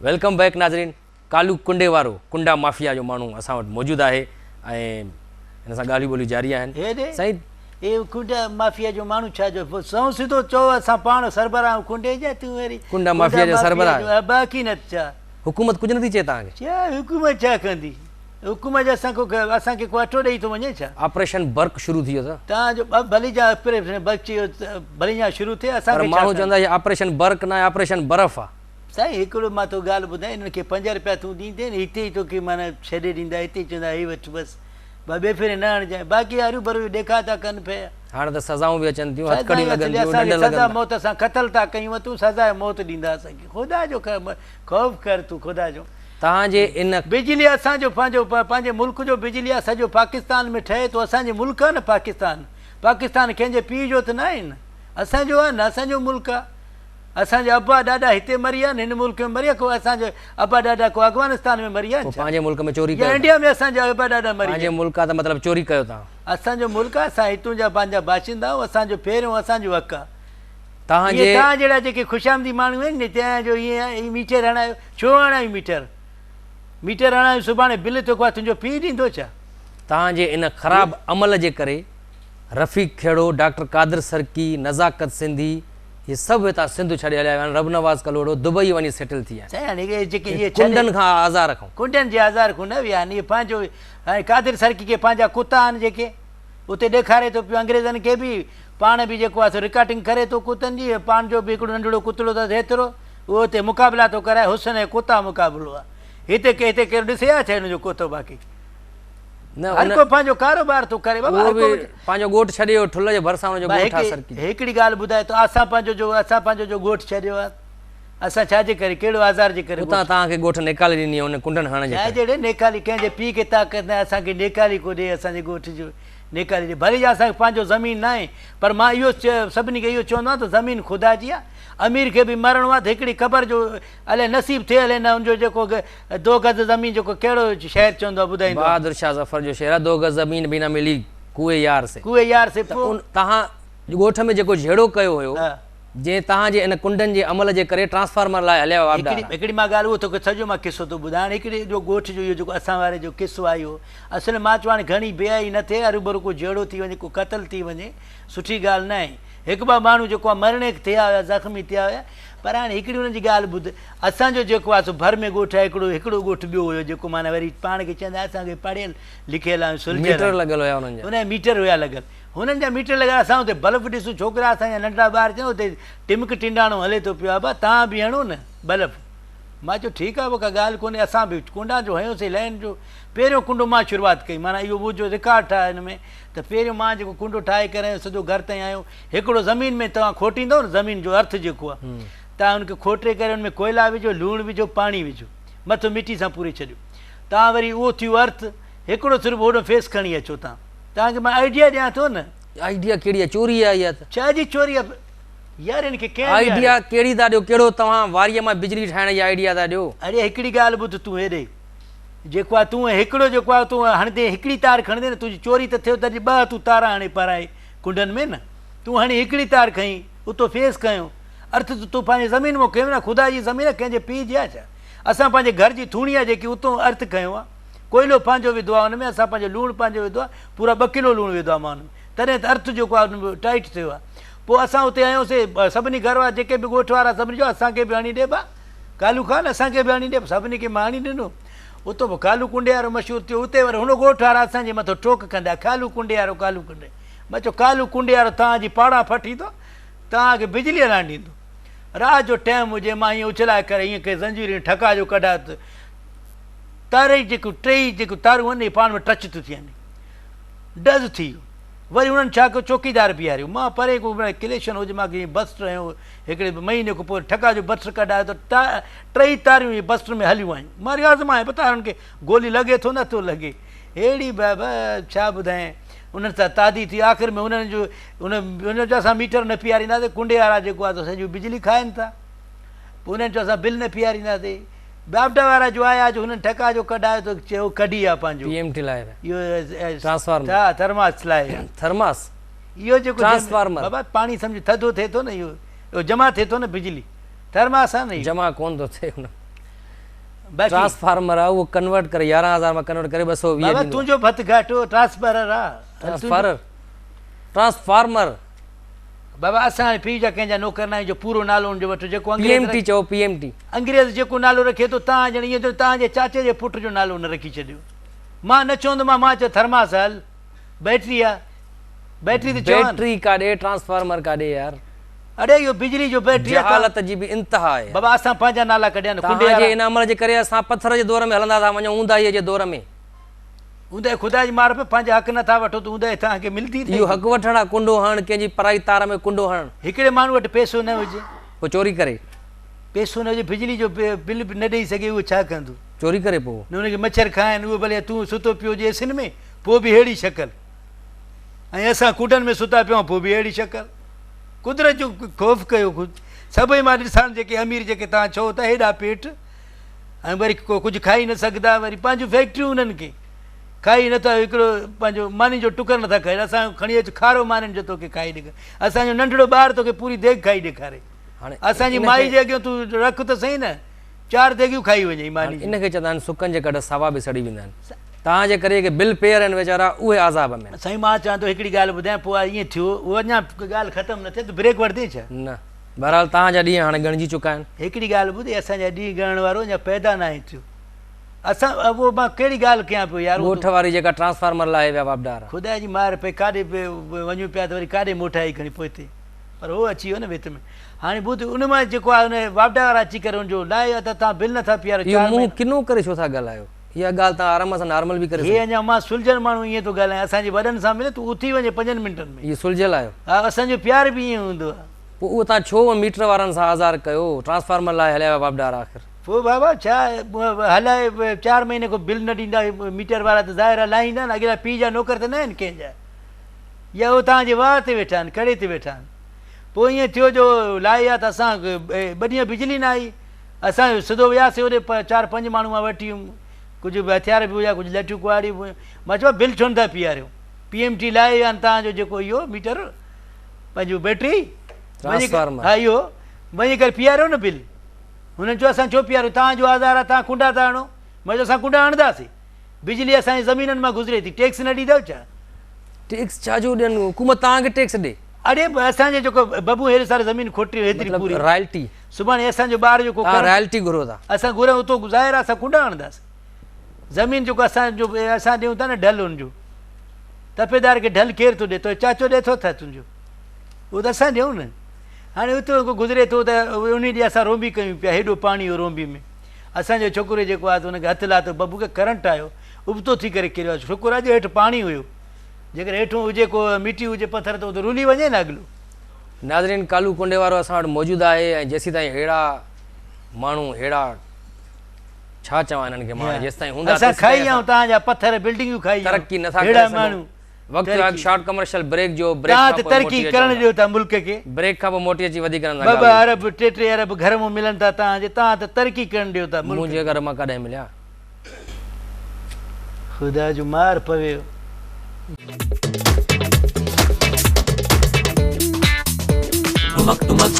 Welcome back ناظرين ڪالو ڪنڊي وارو ڪنڊا مافيا جو ماڻهو اسان وٽ موجود آهي ۽ هن سان ڳالهيون ٻولهيون جاري آهن. سائين. هي ڪنڊا مافيا جو ماڻهو ڇا جو سنئون سڌو چئو اسان پاڻ سربراهه آهيون ڪنڊي جا تون وري ڪنڊا مافيا جا سربراهه آهيو. باقي نه ڇا. حڪومت ڪجهه نٿي چئي توهان کي. ڇا حڪومت ڇا ڪندي حڪومت اسان ڪو اسان کي ڪو اٽو ڏئي ٿو وڃي ڇا. آپريشن برق شروع ٿي ويو ته. توهان جو ڀلي جا آپريشن برق چيو ڀلي جا شروع ٿئي اسان پر کي ڇا ماڻهو چوندا هي آپريشن برق ناهي آپريشن برف آ. سائين هڪڙو مان توکي ڳالهه ٻڌايان انهن کي 5 رپيا تون ڏيندين هتي ئي توکي معنيٰ ڇڏي ڏيندا هتي ئي چوندا هي وٺ بس ٻئي ڦيري نه آڻجانء باقي هرو ڀرو اهو ڏيکاء ٿا ڪن پيا. هاڻ ته سزائون به اچن ٿيون هٿڪڙيون لڳن ٿيون ڏنڊ لڳن سزا موت اسان قتل ٿا ڪيون تون سزا موت ڏيندا اسان کي خدا جو خوف ڪر تون خدا جو. توهان جي ان. بجلي اسان جو پنهنجو پنهنجي ملڪ جو بجلي آ سڄو پاڪستان ۾ ٺهي ٿو اسان جي ملڪ آ نه پاڪستان پاڪستان ڪنهن جي پيء جو ته ناهي نه اسان جو آ نه اسان جو ملڪ آ. اسان جا ابا ڏاڏا هتي مري ويا آهن هن ملڪ ۾ مري ويا ڪو اسان جا ابا ڏاڏا ڪو افغانستان ۾ مري ويا آهن ڇا پنهنجي ملڪ ۾ چوري يا انڊيا ۾ اسان جا ابا ڏاڏا مري ويا پنهنجي ملڪ آ ته مطلب چوري ڪيو توهان. اسان جو ملڪ آ اسان هتون جا پنهنجا باشندا آهيون اسان جو پهريون اسان جو حق آ. توهان جي. توهان جهڙا جيڪي خوشامدي ماڻهو آهن نه تنهن جو ائين ميٽر هڻايو ڇو هڻايو ميٽر ميٽر هڻايو سڀاڻي بل توکي تنهنجو پيء ڏيندو ڇا. توهان جي ان خراب عمل جي ڪري رفيق کهڙو، ڊاڪٽر قادر سرڪي، نزاڪت سنڌي، هي سڀ هتان سنڌ ڇڏي هليا ويا آهن، ربنواز ڪلهوڙو دبئي وڃي سيٽل ٿي ويا آهن. سائين هاڻي اهي جيڪي اهي ڇڏي ڪنڊن کان آزار کان. ڪنڊن جي آزار کان نه ويا آهن اهي پنهنجو هاڻي قادر سرڪي کي پنهنجا ڪتا آهن جيڪي اتي ڏيکاري ٿو پيو انگريزن کي به پاڻ به جيڪو آهي سو رڪارڊنگ ڪري ٿو ڪتن جي پاڻ جو به هڪڙو ننڍڙو ڪتڙو اٿس هيترو اهو اتي مقابلا ٿو ڪرائي حسن ۽ ڪتا مقابلو آهي هتي هتي ڪير ڏسي ها ڇا هن جو ڪتو باقي نه هر ڪو پنهنجو ڪاروبار ٿو ڪري بابا هر ڪو پنهنجو ڳوٺ ڇڏي ويو ٺل جي ڀرسان ان جو ڳوٺ آ سرڪي هڪڙي ڳالهه ٻڌاء ته اسان پنهنجو جو اسان پنهنجو جو ڳوٺ ڇڏيو آ اسان ڇا جي ڪري ڪهڙو آزار جي ڪري اتان توهان کي ڳوٺ نيڪالي ڏني ان ڪنڊن هڻڻ جي ڪري جهڙي نيڪالي ڪنهن جي پيء کي طاقت ناهي اسان کي نيڪالي ڪو ڏي اسان جي ڳوٺ جو نيڪالي ڏي ڀلي جا اسان کي پنهنجو زمين ناهي پر مان اهو سڀني کي اهو چوندو آهيان ته زمين خدا جي آ امير کي به مرڻو آ ته هڪڙي قبر جو الائي نصيب ٿئي الائي نه ان جو جيڪو دو گز زمين جيڪو ڪهڙو شاعر چوندو آهي ٻڌائيندو آهي. بهادر شاهه ظفر جو شعر آهي دو گز زمين ڀي نه ملي ڪوئي يار سي. ڪوئي يار سي ته ان توهان ڳوٺ ۾ جيڪو جهيڙو ڪيو هيو جنهن توهان جي ان ڪنڊن جي عمل جي ڪري ٽرانسفارمر لاء هليا ويا واپڊا وارا. هڪڙي مان ڳالهه اهو توکي سڄو مان قصو ٿو ٻڌايان هڪڙي جو ڳوٺ جو اهو جيڪو اسان واري جو قصو آهي اهو اصل ۾ مان چوان هاڻي گهڻي بي حيائي نه ٿئي هروڀرو ڪو جهيڙو ٿي وڃي ڪو قتل ٿي وڃي سٺي ڳالهه ناهي هڪ ٻه ماڻهو جيڪو آهي مرڻيڪ ٿيا هيا زخمي ٿيا هيا پر هاڻي هڪڙي انهن جي ڳالهه ٻڌ، اسان جو جيڪو آهي سو ڀر ۾ ڳوٺ آهي هڪڙو، هڪڙو ڳوٺ ٻيو هيو جيڪو معنيٰ وري پاڻ کي چوندا اسان کي پڙهيل لکيل آهيون سلجهيل ميٽر آهيون. لڳل هيا انهن جا. انهن جا ميٽر هيا لڳل. هنن جا ميٽر لڳل اسان اتي بلف ڏسون ڇوڪرا اسان جا ننڍڙا ٻار چون اتي ٽمڪ ٽنڊاڻو هلي ٿو پيو ابا توهان به هڻو نه بلف. مان چيو ٺيڪ آهي ابا ڪا ڳالهه ڪونهي اسان به ڪنڊا جو هنيوسين لائين جو پهريون ڪنڊو مان شروعات ڪئي معنيٰ اهو منهنجو رڪارڊ ٺاهيو هن ۾ ته پهريون مان جيڪو ڪنڊو ٺاهي ڪري سڌو گهر تائين آيو هڪڙو زمين ۾ توهان کوٽيندؤ نه زمين جو ارٿ جيڪو آهي توهان ان کي کوٽي ڪري ان ۾ ڪوئلا وجهو لوڻ وجهو پاڻي وجهو مٿو مٽي سان پوري ڇڏيو توهان وري اهو ٿيو ارٿ هڪڙو صرف هوڏو فيس کڻي اچو توهان توهان کي مان آئيڊيا ڏيان ٿو نه. آئيڊيا ڪهڙي آهي چوري آهي اها ته. ڇا جي چوري آهي يار هن کي ڪنهن آئيڊيا ڪهڙي ٿا ڏيو ڪهڙو توهان واريء مان بجلي ٺاهڻ جي آئيڊيا ٿا ڏيو. اڙي هڪڙي ڳالهه ٻڌ تون هيڏي جيڪو آهي تون هڪڙو جيڪو آهي تون هڻندين هڪڙي تار کڻندين نه تنهنجي چوري ته ٿيو ته ٻه تون تاران هڻي پرائي ڪنڊن ۾ نه تون هڻي هڪڙي تار کنئي اتو فيس کنيو ارٿ ته تو پنهنجي زمين مان کنيو نه خدا جي زمين آهي ڪنهن جي پيء جي آهي ڇا اسان پنهنجي گهر جي ٿوڻي آهي جيڪي اتو ارٿ کنيو آهي ڪوئلو پنهنجو وڌو آهي ان ۾ اسان پنهنجو لوڻ پنهنجو وڌو آهي پورا 2 ڪلو لوڻ وڌو آهي مان ان ۾ تڏهن ته ارٿ جيڪو آهي ان ۾ ٽائيٽ ٿيو آهي پوء اسان اتي هنيوسي سڀني گهر وارا جيڪي به ڳوٺ وارا سڀني چيو اسان کي به هڻي ڏي ڀا ڪالو خان اسان کي به هڻي ڏي سڀني کي مان هڻي ڏنو اتو به ڪالو ڪنڊي وارو مشهور ٿيو اتي وري هن ڳوٺ وارا اسان جي مٿو ٽوڪ ڪندا ڪالو ڪنڊي وارو ڪالو ڪنڊي مان چيو ڪالو ڪنڊي وارو توهان جي پاڙان ڦٽيندو، توهان کي بجلي هلائڻ ڏيندو. رات جو ٽيم هجي، مان ائين اڇلائي ڪري ائين ڪنهن زنجيرين ٺڪاء جو ڪڍان ته تاري جيڪيون ٽيئي جيڪيون تارون آهن اهي پاڻ ۾ ٽچ ٿيون ٿين. ڊز ٿي ويو. وري انهن ڇا ڪيو چوڪيدار بيهاريو. مان پري ڪو ڪليشن هجي مان ڪيئن بسٽ هنيو هڪڙي مهيني کان پوء ٺڪاء جو بسٽ ڪڍايو ته ٽئي تاريون اهي بسٽ ۾ هليون آيون. مان رياض مان آهيان پتا انهن کي گولي لڳي ٿو نه ٿو لڳي. اهڙي بابا ڇا ٻڌايان انهن سان تعدي ٿي آخر ۾ انهن جو انهن جو اسان ميٽر نه پيارينداسين ڪنڊي وارا جيڪو آهي سڄو بجلي کائن ٿا پوء انهن جو اسان بل نه پيارينداسين بابٽا وارا جو آيا جو هنن ٺڪا جو ڪڍايو ته چيو ڪڍي آ پنهنجو پي ايم ٽي لاء اهو ٽرانسفارمر ٿرماس لاء ٿرماس. اهو جيڪو ٽرانسفارمر. بابا پاڻي سمجهه ٿڌو ٿئي ٿو نه اهو جمع ٿئي ٿو نه بجلي ٿرماس آ نه اهو. جمع ڪون ٿو ٿئي ان ۾ ٽرانسفارمر آ اهو ڪنورٽ ڪري 11000 مان ڪنورٽ ڪري 220 بابا ڏيندو آ. تنهنجو ڀت گهاٽو ٽرانسفارر آ. ٽرانسفارر ٽرانسفارمر. بابا اسان هاڻي پيء جا ڪنهن جا نوڪر ناهيون جو پورو نالو ان جو وٺو جيڪو پي ايم ٽي چئو پي ايم ٽي. انگريز جيڪو نالو رکي ٿو تان ڄڻ ائين ٿو تان جي چاچي جي پٽ جو نالو نه رکي ڇڏيو مان نه چوندومان مان چئو ٿرماس هل بيٽري آ بيٽري ته چوان. بيٽري ڪاڏي ٽرانسفارمر ڪاڏي يار. اڙي اهو بجلي جو بيٽري آ جهالت جي به انتها آهي. بابا اسان پنهنجا نالا ڪڍيا آهن ڪنڊي توهان جي ان عمل جي ڪري اسان پٿر جي دور ۾ هلندا ٿا وڃون اونداهي جي دور ۾. اونداهي خدا جي مار پئي پنهنجا حق نه ٿا وٺو ته اونداهي توهان کي ملدي رهي. اهو حق وٺڻ آ ڪنڊو هڻڻ ڪنهن جي پرائي تار ۾ ڪنڊو هڻڻ. هڪڙي ماڻهو وٽ پئسو نه هجي. پوء چوري ڪري. پئسو نه هجي بجلي جو بل به نه ڏئي سگهي اهو ڇا ڪندو. چوري ڪري پوء. نه ان کي مڇر کائن اهو ڀلي تون ستو پيو هجي ايسين ۾ پوء به ههڙي شڪل ۽ اسان ڪنڊن ۾ ستا پيا آهيون پوء به اهڙي شڪل. قدرت جو خوف ڪيو سڀئي مان ڏسان جيڪي امير جيڪي توهان چئو ٿا هيڏا پيٽ ۽ وري ڪو ڪجهه کائي نه سگهندا وري پنهنجون فيڪٽريون انهن کي کائي نٿا هڪڙو پنهنجو ماني جو ٽڪر نٿا کائي اسان کڻي اچ کارو مانين جو توکي کائي ڏيکاري اسان جو ننڍڙو ٻار توکي پوري ديڳ کائي ڏيکاري هاڻي اسان جي مائي جي اڳيان تون رک ته سهي نه چار ديڳيون کائي وڃي ماني ان کي چوندا آهن سڪن جي ڪڍ ساوا به سڙي ويندا آهن توهان جي ڪري جيڪي بل پيئر آهن ويچارا اهي عذاب ۾ آهن. سائين مان چوان ٿو هڪڙي ڳالهه ٻڌايان پوء ائين ٿيو اهو اڃا ڳالهه ختم نه ٿي ته بريڪ وٺندين ڇا؟ نه بهرحال توهان جا ڏينهن هاڻي ڳڻجي چڪا آهن. هڪڙي ڳالهه ٻڌ اسان جا ڏينهن ڳڻڻ وارو اڃا پيدا ناهي ٿيو اسان اهو مان ڪهڙي ڳالهه ڪيان پيو يار ڳوٺ واري جيڪا ٽرانسفارمر لاهي ويا واپڊا وارا. خدا جي مار پئي ڪاڏي وڃون پيا ته وري ڪاڏي موٽائي کڻي پوئتي پر هو اچي ويو نه وچ ۾ هاڻي ٻڌ ان مان جيڪو آهي ان واپڊا وارا اچي ڪري ان جو لاهي ويا ته توهان بل نٿا پياريو اهو چار منهن مهينا. ڪنو ڪري ڇو ٿا ڳالهايو اها ڳالهه توهان آرام سان نارمل به ڪري هي سگهو. اڃا مان سلجهيل ماڻهو ائين ٿو ڳالهايان اسان جي وڏن سان ملي تون اٿي وڃي پنجن منٽن ۾. اهي سلجهيل آهيو. ها اسان جو پيار به ائين هوندو آهي. پوء اهو توهان ڇو ميٽر وارن سان آزار ڪيو ٽرانسفارمر لاهي هليا ويا واپڊا وارا آخر. پوء بابا ڇا هلائي چار مهيني کان بل نه ڏيندا ميٽر وارا ته ظاهر آهي لاهيندا نه اڳلا پيء جا نوڪر ته نه آهن ڪنهن جا يا اهو توهان جي واهه تي ويٺا آهن ڪڙي تي ويٺا آهن. پوء ائين ٿيو جو لاهي آ ته اسان ٻه ڏينهن بجلي نه آئي. اسان سڌو وياسين هوڏي چار پنج ماڻهو مان وٺي ويم. ڪجهه به هٿيار به هيا ڪجهه لٺيون ڪهاڙيون به هيون. مان چيو بل ڇو نٿا پياريو. پي ايم ٽي لاهي ويا آهن توهان جو جيڪو اهو ميٽر پنهنجو بيٽري ٽرانسفارمر ها اهو وڃي ڪري پياريو نه بل. هنن چيو اسان ڇو پياريون توهان جو آزار آهي توهان ڪنڊا ٿا هڻو. مان چيو اسان ڪنڊا هڻنداسين. بجلي اسان جي زمينن مان گذري ٿي ٽيڪس نه ڏيندؤ ڇا؟ ٽيڪس ڇا جو ڏين حڪومت توهان کي ٽيڪس ڏي. اڙي اسان جي جيڪو ببو هيڏي ساري زمين کوٽي هيتري مطلب پوري رائلٽي سڀاڻي اسان جو ٻار جيڪو توهان رائلٽي گهرو ٿا. اسان گهرون اتو ظاهر آهي اسان ڪنڊا هڻنداسين زمين جيڪو اسان جو اسان ڏيون ٿا نه ڍل ان جو تپيدار کي ڍل ڪير ٿو ڏي تو چاچو ڏي ٿو ٿا تنهنجو اهو ته اسان ڏيون نه هاڻي اتو ڪو گذري ٿو ته ان ڏينهن اسان رومبي ڪيون پيا هيڏو پاڻي هو رومبي ۾ اسان جو ڇوڪرو جيڪو آهي ته ان کي هٿ لاتو ببو کي ڪرنٽ آيو ابتو ٿي ڪري ڪريو آهي شڪر آهي جو هيٺ پاڻي هيو جيڪڏهن هيٺون هجي ڪو مٽي هجي پٿر ته اتي رلي وڃي نه اڳلو. ناظرين ڪالو ڪنڊي وارو اسان وٽ موجود آهي ۽ جيسيتائين ههڙا ماڻهو ههڙا ڇا چوان انهن کي مان جيستائين هوندا اسان کائي آئون توهان جا پٿر بلڊنگيون کائي ترقي نٿا ڪري سگهون وقت ٿيو آهي شارٽ ڪمرشل بريڪ جو بريڪ کان پوء ترقي ڪرڻ ڏيو ٿا ملڪ کي بريڪ کان پوء موٽي اچي وڌيڪ انهن سان ڳالهه ٻه ٻه ارب ٽي ٽي ارب گهر مان ملن ٿا توهان جي توهان ته ترقي ڪرڻ ڏيو ٿا ملڪ منهنجي گهر مان ڪڏهن مليا. خدا جو مار پوي. ٽمڪ ٽمڪ.